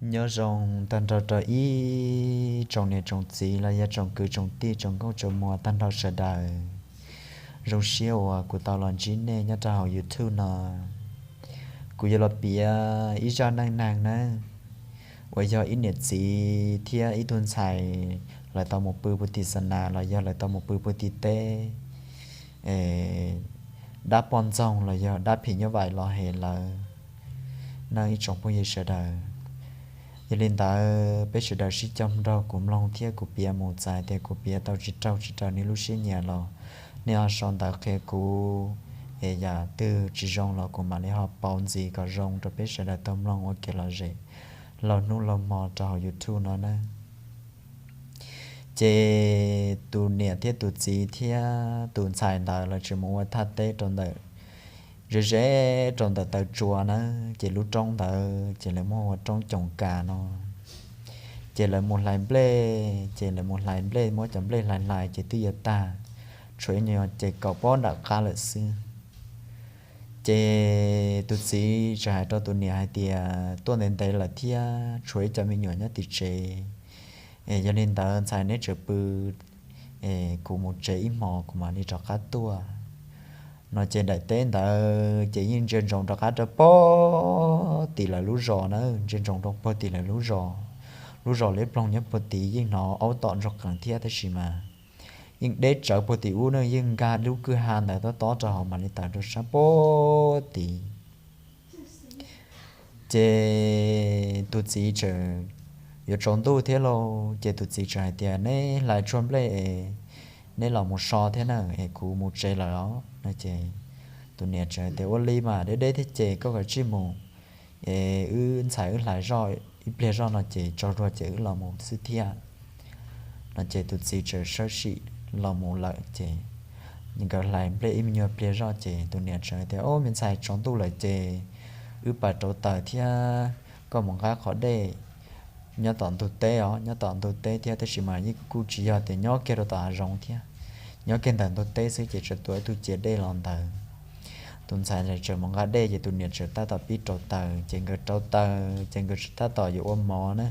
Nyob zoo tag nrho rau ib tsoom niam tsoom txiv los yog tsoom kwv tsoom tij tsoom nkauj tsoom muam tag nrho sawv daws. Zoo siab uas kuv tau los ntsib nej nyob rau hauv YouTube no. Kuv yuav los piav ib zaj neej neeg nawb, uas yog ib niam txiv thiab ib tug ntxhais, lawv tau mus pw puag tim xa nas los yog lawv tau mus pw puag tim teb, dab poj ntxoog los yog dab phim nyuj vais los hem lawv nawb ib tsoom phooj ywg sawv daws. Yog li ntawd peb sawv daws sib cog nrog kuv mloog thiab kuv piav mus, txawm hais tias kuv piav tau tsis raug tsis raws nej lub siab nyiam los nej ho sau ntawv qhia kuv, es yam twg tsis zoo los kuv mam li ho pauv ntxiv kom zoo rau peb sawv daws tau mloog ua kev lom zem laug hnub laug hmo rau hauv YouTube no nawb. Ces tus niam thiab tus txiv thiab tus ntxhais ntawd lawv tseem mus ua thaj teb rau ntawm ze ze rau ntawm taw tsua nawb. Ces lub roob ntawd ces lawv muab hu ua roob Coom Kas no. Ces lawv mus hlais nplej, ces lawv mus hlais nplej, muab cov nplej hlais hlais ces twb yuav tag, tshuav ib nyuag ces kaum pob nram qab lawm xwb. Ces tus txiv txawm hais rau tus niam hais tias, tuaj ntev ntev lawm thiab tshuav ib co me nyuam nyob tim tsev, es yog li ntawd ntxhais neb tseem pw, es kuv mus tsev ib hmos kuv mam li rov qab tuaj. No ces daim teb ntawd ces yeej ntsia ntsoov rov qab rau puag tim lawv lub zos na, ntsia ntsoov rau puag tim lawv lub zos. Lub zos liab ploog nyob puag tim yeej hnov aub tom ntsoog qees thiab tab sis mas yeej deb tsawv puag tim ub ne, yeej nkag lub kwj ha ntawd tob tob rau hauv mam li tawm rau sab puag tim. Ces tus txiv txawm, yuav tsaus ntuj thiab lauj, ces tus txiv txawm hais tias, neb hlais tshuaj nplej es neb los mus so thiab na, es kuv mus tsev lawm os no. Ces tus niam txawm tias, ua li mas deb deb thiab ces koj kav tsij mus, es wb ntxhais wb hlais zoj ib pliag zoj no ces tsaus dua ces wb los mus xwb thiab no. Ces tus txiv txawm sawv tsees los mus lawm. Ces nkawd hlais nplej ib me nyuag pliag zoj ces tus niam txawm tias, o me ntxhais, tsaus ntuj lawm ces wb pais rauv taws thiab, koj mus nqa qhov dej nyob tom ntug teb os, nyob tom ntug teb thiab tab sis mas yeej kuj tsis yog tias nyob kiag rau tom hav zoov thiab, nyob kiag ntawm ntug teb xwb ces txawm tuav ib tug ciav dej los ntawd. Tus ntxhais txawm mus nqa dej ces tus niam txawm tab tom pib rauv taws. Ces nkawd rauv taws ces nkawd txawm tab tom yuav ua mov na.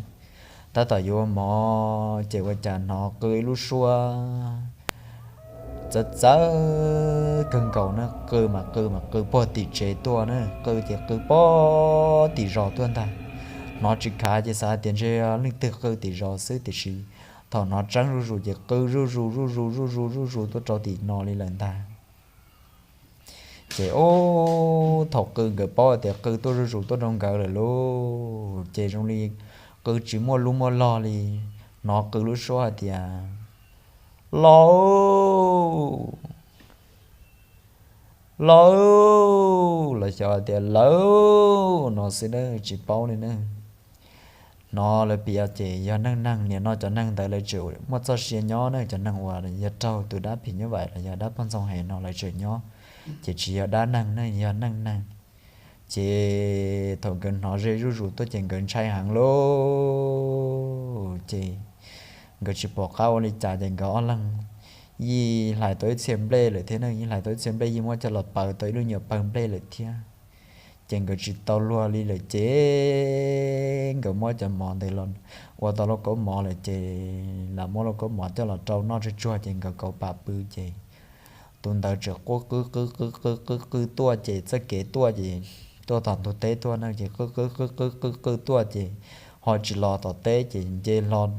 Tab tom yuav ua mov ces ua cas hnov qw ib lub suab txawv txawv kawg nkaus na, qw mas qw mas qw puag tim tsev tuaj na, qw ces qw puag tim zos tuaj ntag. Hnov tsis khav ces xav tias ntshe leej twg qw tim zos xwb tiam sis thaum hnov tseeb zuj zus ces qw zuj zus zuj zus zuj zus zuj zus tuaj rau tim no li lawm ntag. Ces ub, thaum qw nkawd paub tias qw tuaj zuj zus tuaj rau nkawd lawm lauj, ces zoo li qw tsis muaj lub muaj log li, hnov qw lub suab hais tias, laus, laus, los xyov tias lawm no xwb na, tsis paub li na. Hnov lawv piav ces yog neeg neeg, nim no cov neeg ntawd lawv tseem muaj txoj sia nyob na, cov neeg uas yog raug tus dab phim nyuj vais los yog dab poj ntxoog hem no lawv tseem nyob, ces tsis yog dab neeg ne, yog neeg neeg. Ces thaum nkawd hnov ze zuj zus tuaj ces nkawd ntshai heev lauj, ces nkawd tsis pom qab ua li cas ces nkawd ob leeg yeej hlais tau ib txhia nplej lawm thiab ne, yeej hlais tau ib txhia nplej yeej muab coj los paws tau ib lub nyuam pawg nplej lawm thiab. Ces nkawd tsis tau luag li lawm ces nkawd muab cov mov ntawd los ua tau lauj kaub mov lawm ces lam muab lauj kaub mov coj los rau noj tsuag tsuag ces nkawd kauv pam pw ces tus ntawd tseem quaj qw qw qw qw qw qw tuaj ces txoj kev tuaj ces tuaj tom ntug teb tuaj na ces qw qw qw qw qw qw tuaj ces ho tsis los tom teb ces nce ntawm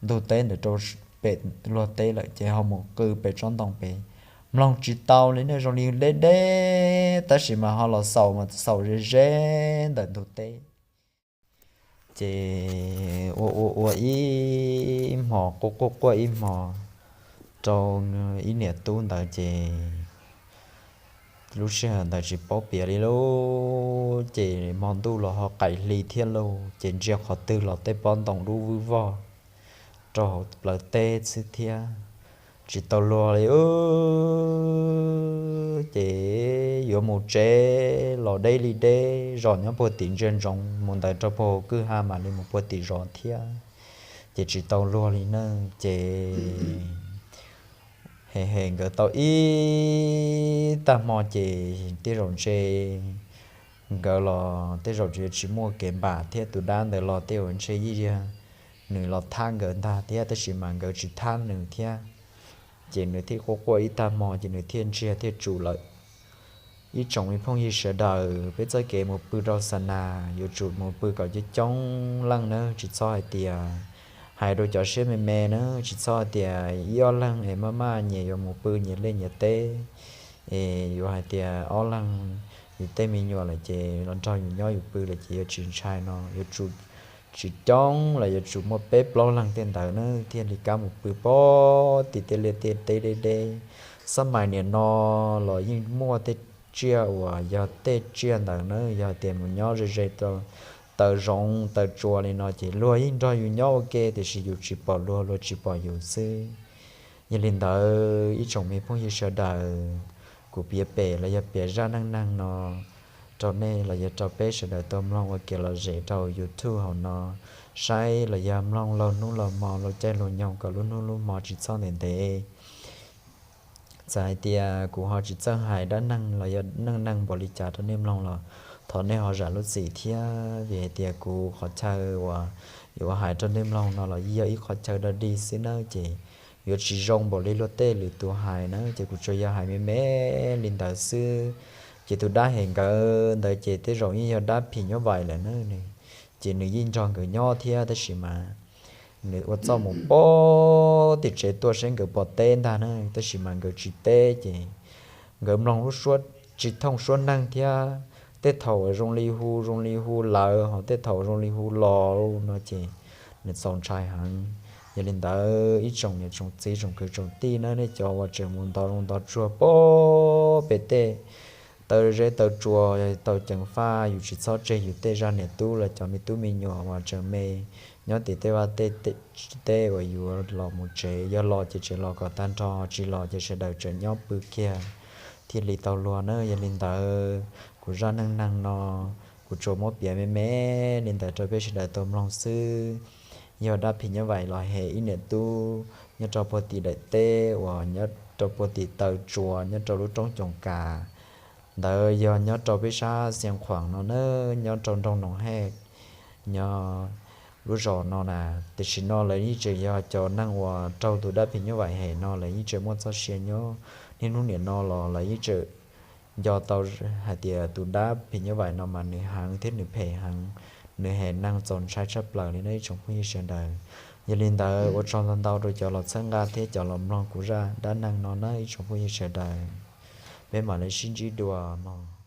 ntug teb ntawd rau pem luag teb lawm ces ho mus qw pem tsob ntoo pem. Mloog tsis tau li ne, zoo li deb deb tab sis mas ho los xaus mas xaus ze ze ntawm ntug teb. Ces ua ua ua ib hmos quaj quaj quaj ib hmos rau ib niam tub ntawd ces lub sij hawm ntawd tsis paub piav li lauj, ces hmo ntuj los ho qaim hli thiab lauj, ces ntsia qhov twg los tej pob ntoo dub vwj vog rau hauv plawv teb xwb thiab. Tsis tau luag li, ces yuav mus tsev los deb li deb, zos nyob puag tim ntsia ntsoov mus ntawd rau puag hauv kwj ha mam li mus puag tim zos thiab, ces tsis tau luag li na. Ces hem hem nkawd tau ib tag hmo ces tej zaum ntshe nkawd los tej zaum yuav tsis muaj kev npam thiab tus dab ntawd los tej uas ntshe yeej yog nws los thab nkawd ntag thiab, tab sis mas nkawd tsis thab nws thiab, ces nws thiaj quaj quaj ib tag hmo ces nws thiaj ntsiag thiaj tsum lawm. Ib tsoom me phooj ywg sawv daws, peb txoj kev mus pw rau xa nas yuav tsum mus pw kom coob coob leej nawb, tsis txhob hais tias hais rau cov siab me me na, tsis txhob hais tias ib ob leeg es maj maj nyias yuav mus pw nyias liaj nyias teb, es yuav hais tias ob leeg yus tej me nyuam lawm ces los nrog yus nyob yus pw lawm ces yuav tsis ntshai no, yuav tsum tsis coob los yuav tsum muaj peb plaub leeg tej ntawd na thiaj li kam mus pw pem tim tej liaj tej teb deb deb. Xab mais niam no los yeej muaj tej tsiaj uas yog tej tsiaj ntawd na, yog tias mus nyob ze ze taws zoov taws tsuas li no ces luag yeej nrog yus nyob ua ke tiam sis yus tsis pom luag, luag tsis pom yus xwb. Yog li ntawd ib tsoom me phooj ywg sawv daws, kuv piav pem los yog piav zaj neej neeg no rau nej los yog rau peb sawv daws tau mloog ua kev lom zem rau YouTube hauv no saib los yog mloog laug hnub laug hmo laug caij laug nyoog kom lub hnub lub hmo tsis txhob ntev ntev. Txawm hais tias kuv ho tsis txawj hais dab neeg los yog neej neeg npaum li cas rau nej mloog los thov nej ho zam lub txim thiab, vim hais tias kuv qhov chaw uas yuav hais rau nej mloog no los yog ib qhov chaw dog dig xwb nawb, ces yuav tsis zoo npaum li luag tej lwm tus hais na, ces kuv tsuas yog hais me me li ntawd xwb. Ces tus dab hem nkawd ntawd ces tej zaum yeej yog dab phim nyuj vais lawm na, ces nws yeej nrog nkawd nyob thiab, tab sis mas nws ua txuj mus pem tim tsev tuaj saib nkawd pom teb ntag na, tab sis mas nkawd tsis teb ces nkawd mloog lub suab tsis thooj suab neeg thiab, tej thaum zoo li hu zoo li hu lawv, ho tej thaum zoo li hu los no ces nws txaus ntshai heev. Yog li ntawd ib tsoom niam tsoom txiv tsoom kwv tsoom tij na, nej cov uas tseem mus ntov zoo ntov tsuag pem pem tej taw zeb taw tsua, taw ceev faj, yus tsis txhob tseg yus tej zaj niam tub los cov me tub me nyuam uas tseem me nyob tim tej vaj tej teb uas yuav los mus tsev, yog los ces tseem los kom tag nrho, tsis los ces sawv daws tseem nyob pw kiag thiaj li tau luag na. Yog li ntawd kuv zaj neej neeg no kuv tsuas muab piav me me li ntawd rau peb sawv daws tau mloog xwb. Yog dab phim nyuj vais los hem ib niam tub nyob rau puag tim daim teb uas nyob rau puag tim taw tsua nyob rau lub roob Coos Kas ntawd, yog nyob rau peb sab Xia Khuam no na, nyob rau nroog Noos Hej nyob lub zos no na. Tam sim no lawv yeej tseem yog cov neeg uas raug tus dab phim nyuj vais hem no lawv yeej tseem muaj txoj sia nyob niaj hnub nim no los lawv yeej tseem nco tau hais tias tus dab phim nyuj vais no mas nws heev thiab nws phem heev, nws hem neeg txaus ntshai tshaj plaws li no ib tsoom phooj ywg sawv daws. Yog li ntawd ua tsaug ntau ntau rau cov los txhawb nqa thiab cov los mloog kuv zaj dab neeg no na ib tsoom phooj ywg sawv daws. Peb mam li sib ntsib dua mog.